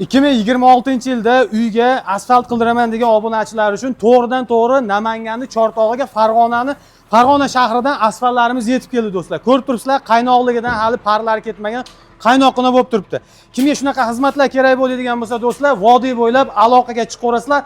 2026-yilda uyga asfalt qildiraman degan obunachilar uchun to'g'ridan to'g'ri Namanganni Chortog'iga Farg'ona shahridan asfaltlarimiz yetib keldi, do'stlar. Ko'rib turibsizlar, qaynoqligidan hali parlari ketmagan, qaynoqqina bo'lib turibdi. Kimga shunaqa xizmatlar kerak bo'ladigan bo'lsa, do'stlar, vodiy bo'ylab aloqaga chiqaverasizlar.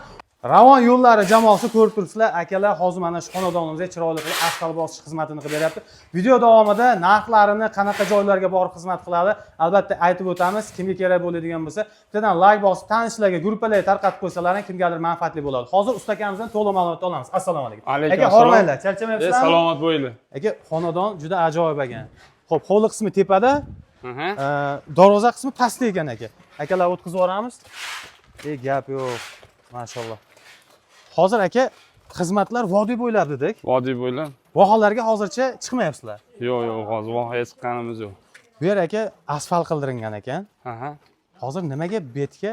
Ravon yo'llari jamoasi, ko'rib turibsizlar, akalar hozir mana shu xonadonimizga chiroyli qilib asfalt bosish xizmatini qilib beryapti. Video davomida narxlarini, qanaqa joylarga borib xizmat qiladi, albatta aytib o'tamiz. Kimga kerak bo'ladigan bo'lsa, bittadan layk bosib, tanishlarga, gruppalarga tarqatib qo'ysalaring, kimgadir manfaatli bo'ladi. Hozir usta akamizdan to'liq ma'lumot olamiz. Assalomu alaykum. Alaykum Aka, assalom. Hormanglar, charchamayapsizlarmi? Salomat bo'linglar. Aka, xonadon juda ajoyib ekan. Xo'p, hovli qismi tepada, darvoza qismi pastda ekan, aka. Akalar, o'tkazib yuboramiz. E, gap yo'q. Mashalloh. Hozir, aka, xizmatlar vodiy bo'ylab dedik. Vodiy bo'ylab. Vohalarga hozircha chiqmayapsizlar. Yo'q, hozir vohaga chiqqanimiz yo'q. Bu yer, aka, asfalt qildirilgan ekan. Aha. Hozir nimaga betga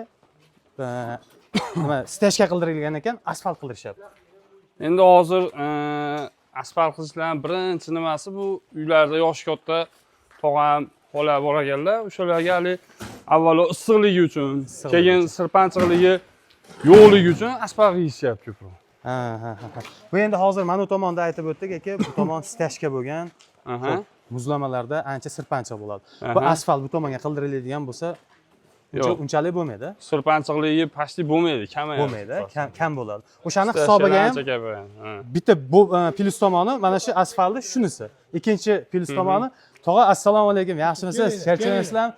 nima стяжка qildirilgan ekan, asfalt qildirishyapti? Endi hozir asfalt qilishlarning birinchi nimasi bu uylarda yoshi katta tog'am, xola bor ekanlar, o'shalarga hali avvalo issiqligi uchun, Issiqligi keyin sirpanchiqligi yo'qligi uchun asfalt qiyishyapti ko'proq. Ha, ha, ha, ha. Bu endi hozir mana bu tomonda aytib o'tdik, aka, bu tomon стяжка bo'lgan. Xo'p, muzlamalarda ancha sirpanchiq bo'ladi. Bu asfalt bu tomonga qildiriladigan bo'lsa, Yo'q. unchalik bo'lmaydi. Sirpanchiqligi почти bo'lmaydi, kamayadi. Bo'lmaydi, kam bo'ladi. O'shani hisobiga ham Ancha kamayadi. Ha. bitta bu plyus tomoni mana shu asfaltni shunisi. Ikkinchi plyus tomoni, tog'a, assalomu alaykum, yaxshimisiz? Charchamayapsizlarmi?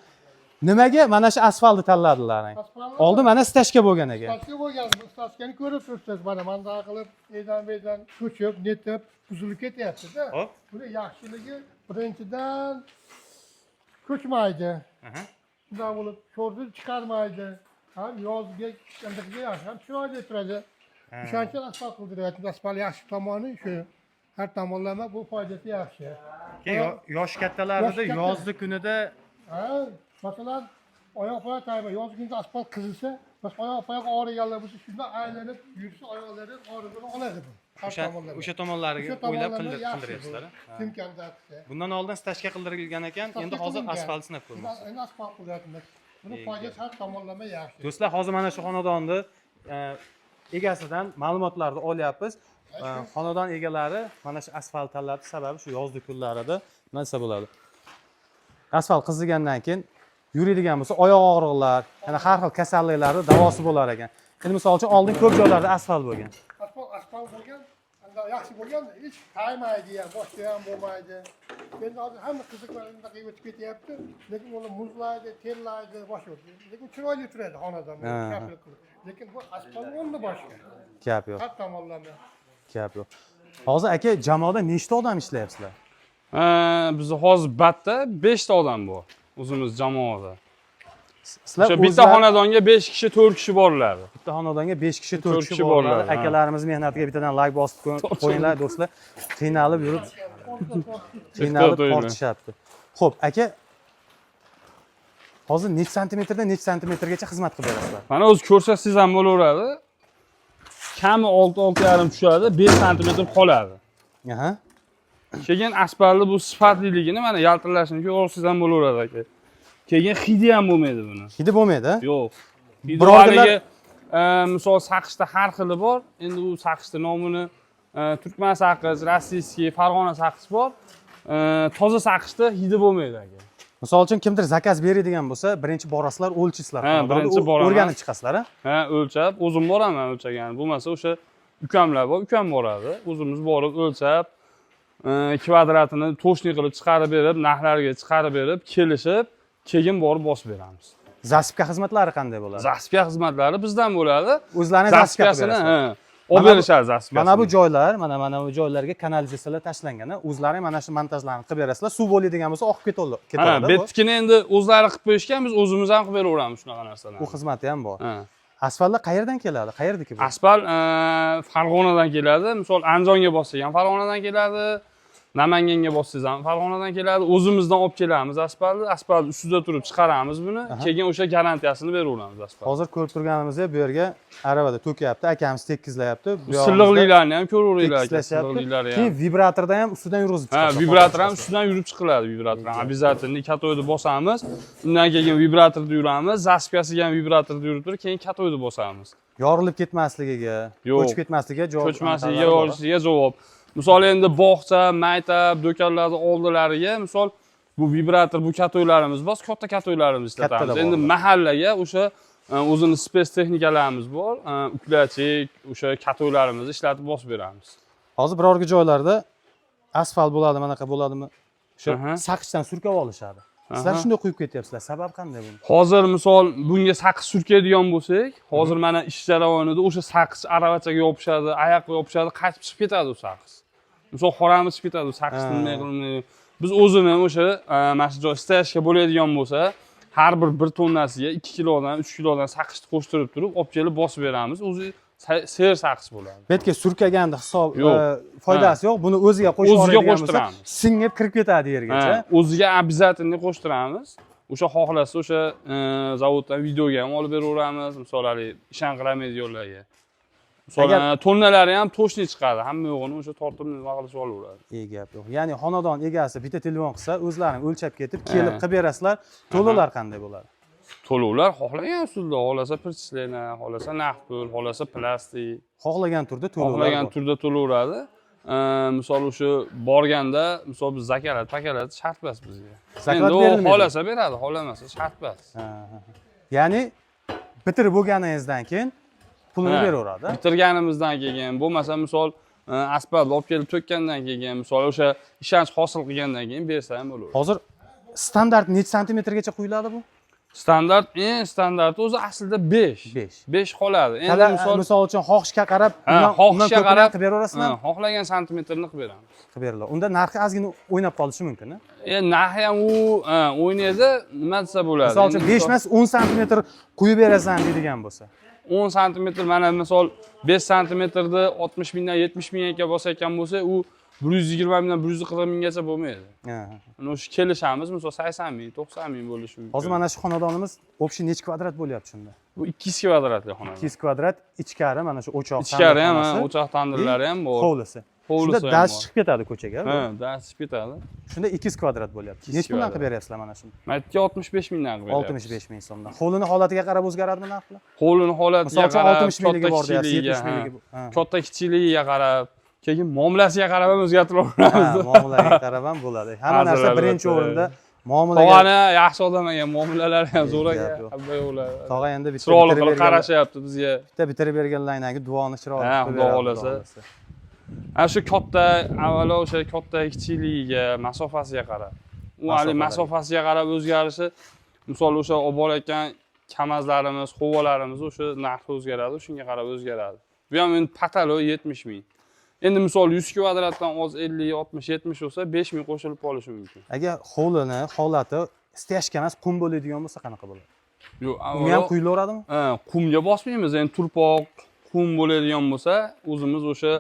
Nimaga mana shu asfaltni tanladilar? Asfaltni- Oldin mana стяжка bo'lgan ekan. Стяжка bo'lgan, bu стяжка ni ko'rib turibsiz, mana bunday qilib, edan bu yerdan ko'chib, netib, buzilib ketyapti-da. Hop. Buni yaxshiligi, birinchidan, ko'chmaydi. Bunday bo'lib sho'rni chiqarmaydi. Ham yozga qandaqga yaxshi, ham chiroyli turadi. O'shaning uchun asfalt qildiryapmiz. Asfalt yaxshi tomoni shu. Har tomonlama bu foydasi yaxshi. Yosh kattalarda Yoshi katta. Yozdi kunida. Ha, masalan, oyoq poyoq tayma, yoz kunida asfalt qizilsa, bas oyoq poyoq og'riganlar bo'lsa, shundan aylanib yursa, oyoqlari og'rig'ini oladi bu. Har O'sha tomonlama. O'sha tomonlariga O'sha o'ylab tomonlama yaxshi bu. qildiryapsizlar. Timkanda qilsa. Bundan oldin стяжка qildirilgan ekan, endi hozir Qilingan. Asfalt sinab ko'rmoqchi. Endi asfalt qilyapmiz. Buni foydasi har tomonlama yaxshi. Do'stlar, hozir mana shu xonadonni egasidan ma'lumotlarni olyapmiz. Xonadon egalari mana shu asfalt tanlabdi, sababi shu yozgi kunlarida nima desa bo'ladi. Asfalt qizigandan keyin yuradigan bo'lsa, oyoq og'riqlar, yana har xil kasalliklarni davosi bo'lar ekan. Endi misol uchun oldin ko'p joylarda asfalt bo'lgan. Asfalt bo'lgan, unda yaxshi bo'lgan, hech taymaydi ham, boshqa ham bo'lmaydi. Endi hozir hamma qiziqlar undaqa o'tib ketyapti, lekin ular muzlaydi, terlaydi, boshqa. Lekin chiroyli turadi xonadon, shapil qilib. Lekin bu asfalt o'rni boshqa. Gap yo'q, Har tomonlama. Gap yo'q. Hozir, aka, jamoada nechta odam ishlayapsizlar? Bizni hozir batda 5 ta odam bor o'zimiz jamoada. Sizlar O'sha bitta xonadonga 5 kishi, 4 kishi boriladi. Bitta xonadonga 5 kishi, 4 4 kishi kishi boriladi. boriladi, ha. Akalarimiz mehnatiga bittadan layk bosib qo'yinglar, do'stlar. Qiynalib yurib, qiynalib To'ydi. Tortishyapti. Xo'p, aka, hozir necha santimetrdan necha santimetrgacha xizmat qilib berasizlar? Mana o'zi ko'rsatsangiz ham bo'laveradi. Kami 6, 6,5 tushadi, 5 santimetr qoladi. Keyin asfaltni bu sifatliligini, mana yaltirlashini ko'rsangiz ham bo'laveradi, aka. Keyin hidi ham bo'lmaydi buni. Hidi bo'lmaydi, a? Yo'q. Hidi haligi misol saqichda har xili bor. Endi u saqichni nomini turkman saqich, российский, Farg'ona saqich bor. Toza saqichda hidi bo'lmaydi, aka. Misol uchun kimdir заказ beradigan bo'lsa, birinchi borasizlar, o'lchaysizlar. Ha, Xonadonni birinchi boraman. O'rganib chiqasizlar, a? Ha, o'lchab, o'zim boraman o'lchagan. Bo'lmasa o'sha ukamlar bor, ukam boradi. O'zimiz borib o'lchab, kvadratini точный qilib chiqarib berib, narxlariga chiqarib berib, kelishib, keyin borib bosib beramiz. Засыпка xizmatlari qanday bo'ladi? Засыпка xizmatlari bizdan bo'ladi. O'zlarini засыпка qilib Засыпка sini berasizlar. Ha, olib berishadi засыпка sini. Mana bu joylar, mana bu joylarga kanalizatsiyalar tashlangan, a? O'zlari mana shu montajlarni qilib berasizlar. Suv bo'ladigan bo'lsa, oqib Ha, ketaveradi. Bu. Betnikini endi o'zlari qilib qo'yishgan, biz o'zimiz ham qilib beraveramiz shunaqa narsalarni. U xizmati ham bor. Ha. Asfaltlar qayerdan keladi? Qayerdiki bu? Asfalt Farg'onadan keladi. Misol, Andijonga bossak ham Farg'onadan keladi. Namanganga bossangiz ham Farg'onadan keladi. O'zimizdan olib kelamiz asfaltni. Asfalt ustida turib chiqaramiz buni. Keyin o'sha garantiyasini beraveramiz asfalt. Hozir ko'rib turganimizdek, bu yerga aravada to'kyapti, akamiz tekizlayapti. Bu yog'imizda Silliqliklarni ham ko'raveringlar aka, tekizlashyapti. silliqliklari ham. Keyin vibratorda ham ustidan yurg'izib Ha, chiqadi. Vibrator ham ustidan yurib chiqiladi, vibrator ham. Обязательно катой ni bosamiz. Undan keyin vibratorda yuramiz, засыпка siga ham vibratorda yurib turib, keyin катой ni bosamiz. Yorilib ketmasligiga, Yo'q. ko'chib ketmasligiga javob. Ko'chmasligiga, anaqalari bor. yorishiga javob. Misol, endi bog'cha, maktab, do'konlarni oldilariga, misol, bu vibrator, bu катой larimiz bor, katta катой larimiz ishlatamiz. Kattada Endi bor. Mahallaga o'sha o'zini спец texnikalarimiz bor, уклячик, o'sha катой larimizni ishlatib bosib beramiz. Hozir birorga joylarda asfalt bo'ladi, manaqa bo'ladimi? O'sha saqichdan surkab olishadi. Sizlar shunday quyib ketyapsizlar. Sabab qanday buni? Hozir, misol, bunga saqich surkaydigan bo'lsak, hozir mana ish jarayonida o'sha saqich aravachaga yopishadi, oyoqqa yopishadi, qaytib chiqib ketadi u saqich. Misol, horami chiqib ketadi u saqich nima qilmay. Biz o'zini o'sha mana shu joy стояшка bo'ladigan bo'lsa, har bir tonnasiga 2 kilodan, 3 kilodan saqichni qo'shtirib turib, olib kelib bosib beramiz. O'zi ser saqich bo'ladi. Bu yerga surkaganda hisob Yo'q. Foydasi yo'q. Buni o'ziga qo'shib O'ziga oladigan bo'lsa, qo'shtiramiz. singib kirib ketadi yergacha. Ha, o'ziga обязательно qo'shtiramiz. O'sha xohlasa, o'sha zavoddan videoga ham olib beraveramiz, misol, haligi ishonqiramaydiganlarga. Misol, tonnalari ham точный chiqadi. Hamma yo'g'ini o'sha tortib nima qilib olaveradi. E, gap yo'q. Ya'ni xonadon egasi bitta telefon qilsa, o'zlaring o'lchab ketib, kelib qilib berasizlar. To'lovlar qanday bo'ladi? To'lovlar xohlagan usulda, xohlasa перечисление, xohlasa naqd pul, xohlasa plastik. Xohlagan turda to'lovlar Xohlagan bor. turda to'laveradi. Misol, o'sha borganda, misol, biz zakalat, pakalat shart emas bizga. Zakalat Endi u berilmaydi. xohlasa beradi, xohlamasa shart emas. Ha. Ya'ni bitirib bo'lganingizdan keyin pulini beraveradi. Bitirganimizdan keyin, bo'lmasa, misol, asfalt olib kelib to'kkandan keyin, misol, o'sha ishonch hosil qilgandan keyin bersa ham bo'laveradi. Hozir standart necha santimetrgacha quyiladi bu? Standart, eng standarti o'zi aslida 5. 5. 5 qoladi. Endi misol, misol misol uchun, xohishga qarab, ha, undan xohishga ko'pini qarab qilib beraverasizmi? Ha, xohlagan santimetrini qilib beramiz. Qilib beriladi. Unda narxi ozgina o'ynab qolishi mumkin, a? E, narxi ham u ha, o'ynaydi, nima desa bo'ladi. Misol uchun, Endi 5 emas, 10 santimetr quyib berasan deydigan bo'lsa. 10 santimetr, mana, misol, 5 santimetrni 60 mingdan 70 mingga bosayotgan bo'lsa, u 120 mingdan 140 minggacha bo'lmaydi. Ha. Mana o'sha kelishamiz, misol, 80 ming, 90 ming bo'lishi mumkin. Hozir mana shu xonadonimiz общий necha kvadrat bo'lyapti shunda? Bu 200 kvadratli xonadon. 200 kvadrat, ichkari mana shu o'choq, Ichkari ham, ha, tandirxonasi, o'choq tandirlari ham bor. hovlisi. Hovlisi Shunda ham dars bor. chiqib ketadi ko'chaga. Ha, dars chiqib ketadi. Shunda 200 kvadrat bo'lyapti. 200 Necha puldan kvadrat. qilib beryapsizlar mana shuni? Mana 65 mingdan qilib beryapmiz. 65 ming so'mdan. Hovlini holatiga qarab o'zgaradimi narxlar? Hovlini holatiga Misol uchun, qarab, 60 mingligi katta bor deyapsiz, kichikligiga, 70 mingligi. Ha. katta kichikligiga qarab, keyin muomalasiga qarab ham Ha, o'zgartiraveramiz. muomalaga qarab ham bo'ladi. Hamma Hazil, narsa birinchi albatta. o'rinda muomalaga. Tog'ani yaxshi odam ekan, muomalalari ham zo'r Gap ekan. yo'q. Hamma yo'qlar. Tog'a endi bitta Chiroyli bitirib qilib berganlar, qarashyapti bizga. bitta bitirib berganlardan keyin duoni chiroyli Ha, qilib Xudo beradi, xohlasa. Ana shu katta, avvalo o'sha katta kichikligiga, masofasiga qarab. U hali Masofalarga. masofasiga qarab o'zgarishi, misol, o'sha olib borayotgan kamazlarimiz, hovalarimiz, o'sha narxi o'zgaradi, shunga qarab o'zgaradi. Bu ham endi потолок 70 ming. Endi, misol, 100 kvadratdan oz 50, 60, 70 bo'lsa, 5 ming qo'shilib qolishi mumkin. Agar hovlini holati стояшка emas, qum bo'ladigan bo'lsa qanaqa bo'ladi? Yo'q, Unga ham avvalo quyilaveradimi? Ha, qumga bosmaymiz. Endi turpoq, qum bo'ladigan bo'lsa, o'zimiz o'sha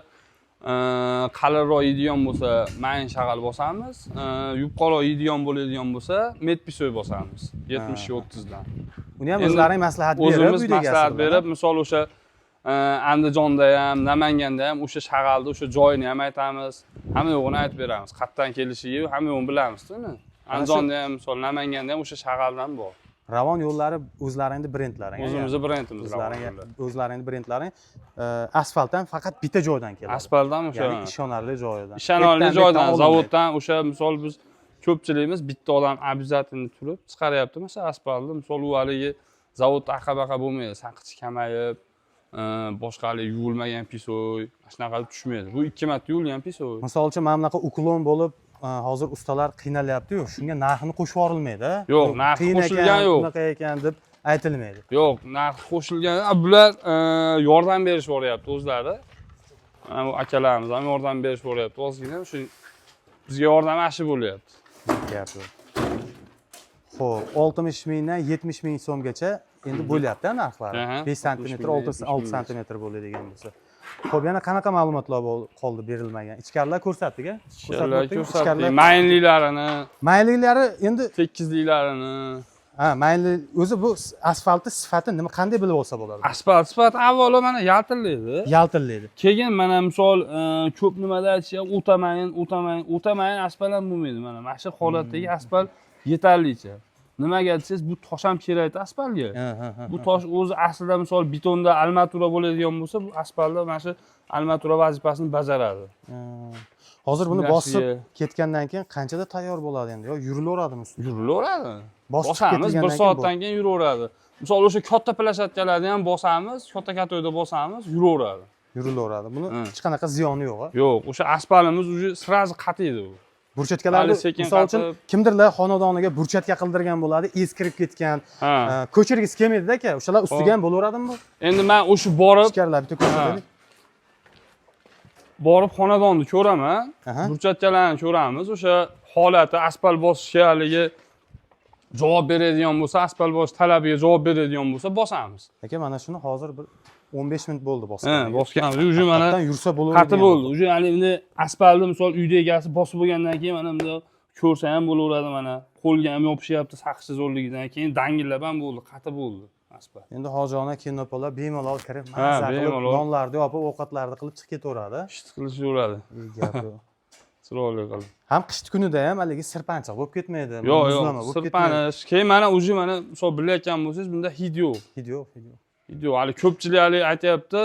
qalinroq yeydigan bo'lsa, mayin shag'al bosamiz. Yupqaroq yeydigan bo'ladigan bo'lsa, мед-песок bosamiz. 70 30 dan. Uni ham Endi o'zlaring maslahat berib, o'zimiz uyda egasi maslahat bilan, berib, misol, o'sha Andijonda ham, Namanganda ham o'sha shag'alni o'sha joyini ham aytamiz. Hamma yo'g'ini aytib beramiz. Qayerdan kelishiga hamma yo'g'ini bilamiz-da uni. Andijonda ham, misol, Namanganda ham o'sha shag'aldan bor. Ravon yo'llari o'zlaringni brendlaring. O'zimizni brendimiz Ravon O'zlaring, yo'llari. o'zlaringni brendlaring asfaltdan faqat bitta joydan keladi. Asfaltdan o'sha. Ya'ni ishonarli joyidan. Ishonarli Ertan joydan, betdan olinmaydi. Zavoddan o'sha, misol, biz ko'pchiligimiz bitta odam обязательно turib chiqaryapti, masalan, asfaltni. Misol, u haligi zavodda aqa baqa bo'lmaydi, saqichi kamayib, boshqa haligi yuvilmagan песок, shunaqa qilib tushmaydi. Bu ikki marta yuvilgan песок. Misol uchun, mana bunaqa уклон bo'lib, hozir ustalar qiynalyapti-yu, shunga narxini qo'shib yuborilmaydi. Yo'q, narxi Qiyin ekan, qo'shilgani yo'q. bunaqa ekan deb aytilmaydi. Yo'q, narxi qo'shilgan. A, bular yordam berishib yuboryapti o'zlari. Mana bu akalarimiz ham yordam berishib yuboryapti ozgina, shu bizga yordam shu bo'lyapti. Gap yo'q. Xo'p, 60 mingdan 70 ming so'mgacha endi bo'lyapti narxlari. Aha, 5 santimetr, 60 6 mingdan santimetr bo'ladigan bo'lsa. Xo'p, yana qanaqa ma'lumotlar qoldi berilmagan? Ichkarilar ko'rsatdik, a? Ichkarilar o'tdik. ko'rsatdik. Ichkarilar Mayinliklarini, mayliklari endi tekizliklarini. Ha, mayli, o'zi bu asfaltni sifati nima, qanday bilib olsa bo'ladi? Asfalt sifati avvalo mana yaltillaydi. Yaltillaydi. Keyin mana misol ko'p nimada aytishyapti, o'tamayin, o'tamayin, o'tamayin asfalt ham bo'lmaydi mana. Mana shu holatdagi asfalt yetarlicha. Nimaga desangiz, bu tosh ham kerakda asfaltga. Ha, ha, ha. Bu tosh o'zi aslida misol betonda armatura bo'ladigan bo'lsa, bu asfaltda mana shu armatura vazifasini bajaradi. Ha. Hozir buni Yaxshi. bosib ketgandan keyin qanchada tayyor bo'ladi endi? Yo yurilaveradimi ustida? Yurilaveradi. Bosib Bosamiz, ketilgandan bir keyin soatdan keyin yuraveradi. Misol o'sha katta площадка larda ham bosamiz, katta katoyda bosamiz, yuraveradi. Yurilaveradi. Buni Ha. hech qanaqa ziyoni yo'q, a? Yo'q, o'sha asfaltimiz уже сразу qatiydi u. Burchatkalarni Hali sekin misol uchun qatib. Kimdirlar xonadoniga burchatka qildirgan bo'ladi, eskirib ketgan, Ha. ko'chirgisi kelmaydida aka, o'shalar ustiga ham bo'laveradimi bu? Endi men o'sha borib, Ichkarilar bitta ko'rsataylik. Borib xonadonni ko'raman. Aha. Burchatkalarni ko'ramiz. O'sha holati asfalt bosishga haligi javob beradigan bo'lsa, asfalt bosish talabiga javob beradigan bo'lsa, bosamiz. Aka, mana shuni hozir bir 15 minut bo'ldi Ha, bosgan. bosganmiz. Уже mana Hatto yursa bo'laveradi. Qati bo'ldi. Уже hali endi asfaltni misol uyda egasi bosib bo'lgandan keyin mana bunday ko'rsa ham bo'laveradi mana. Qo'lga ham yopishyapti saqchi zo'rligidan keyin dangillab ham bo'ldi, qati bo'ldi asfalt. Endi hoji ona, kelinopalar bemalol kirib, Ha, maza qilib, bemalol. nonlarni yopib, ovqatlarni qilib chiqib ketaveradi. Ishni qilishaveradi. Ey, gap yo'q. Chiroyli qilib. Ham qishni kunida ham haligi sirpanchiq bo'lib ketmaydi. Yo'q, muzlama yo'q, bo'lib ketmaydi. sirpanish. Keyin mana уже mana misol bilayotgan bo'lsangiz, bunda hid yo'q. Hid yo'q, hid yo'q. Hid yo'q. Hali ko'pchilik hali aytyapti,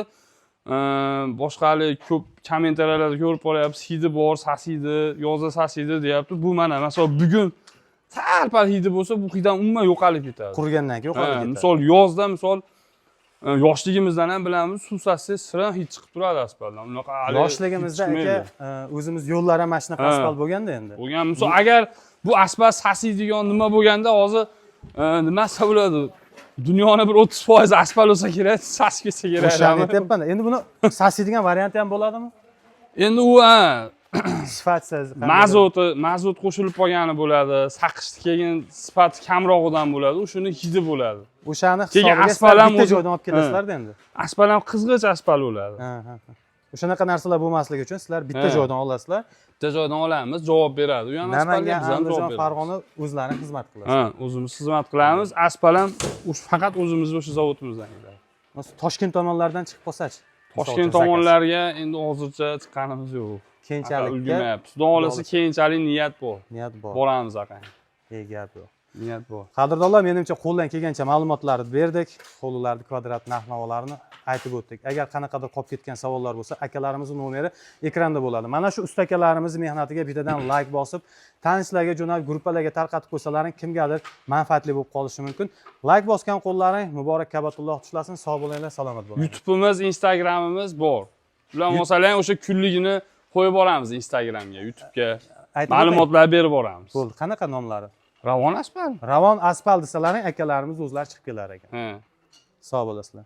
boshqa hali ko'p kommentariyalarda ko'rib qolyapmiz, hidi bor, sasiydi, yozda sasiydi deyapti. Bu mana masalan bugun sal pal hidi bo'lsa, bu hid ham umuman yo'qolib ketadi. Qurigandan keyin yo'qolib Ha, ketadi. misol yozda misol yoshligimizdan ham bilamiz, suv sasisa sira hid chiqib turadi asfaltdan. Unaqa hali hid Yoshligimizda chiqmaydi. aka, o'zimiz yo'llar ham mana shunaqa Ha. asfalt bo'lganda endi. Bo'lgan misol agar bu asfalt sasiydigan nima bo'lganda hozir nima desa bo'ladi? Dunyoni bir 30% asfalt bo'lsa kerak, sasib ketsa kerak. O'shani aytyapman. Endi buni sasiydigan varianti ham bo'ladimi? Endi u ha, Sifatsiz. Qandaydir- mazot qo'shilib qolgani bo'ladi, saqishni keyin sifati kamrog'idan bo'ladi, o'shani hidi bo'ladi. O'shani Keyin hisobiga asfalt sizlar ham bitta o'zi- joydan olib kelasizlarda endi. Asfalt ham qizg'ich asfalt bo'ladi. Ha, ha, ha. O'shanaqa narsalar bo'lmasligi uchun sizlar bitta Ha. joydan olasizlar. Bitta joydan olamiz, javob beradi. U ham asfaltga, Namangan, biz ham javob Andijon, beramiz. Farg'ona o'zlari xizmat qiladi. Ha, o'zimiz xizmat qilamiz. Asfalt ham o'sha faqat o'zimizni o'sha zavodimizdan keladi. Toshkent tomonlaridan chiqib qolsachi? Misol Toshkent uchun заказ. tomonlarga endi hozircha chiqqanimiz yo'q. Keyinchalik Ulgurmayapmiz. Xudo xohlasa keyinchalik niyat bor. Niyat bor. Boramiz aqay. Ey, gap yo'q. Niyat bor. Qadrdonlar, menimcha qo'ldan kelgancha ma'lumotlarni berdik. Hovlilarni kvadrat narx-navolarini aytib o'tdik. Agar qanaqadir qolib ketgan savollar bo'lsa, akalarimizning nomeri ekranda bo'ladi. Mana shu usta akalarimiz mehnatiga bittadan layk bosib, tanishlarga jo'nab, gruppalarga tarqatib qo'ysalaring, kimgadir manfaatli bo'lib qolishi mumkin. Layk bosgan qo'llaring muborak Kabatulloh tishlasin. Sog' bo'linglar, salomat bo'linglar. YouTube'imiz, Instagram'imiz bor. Ular masalan o'sha kunligini qo'yib boramiz Instagramga, YouTube'ga. Aytib o'ting. Ma'lumotlar berib boramiz. Bo'ldi. Qanaqa nomlari? Ravon asfalt. Ravon asfalt desalaring, akalarimiz o'zlari chiqib kelar ekan. Ha. Sog' bo'lasizlar.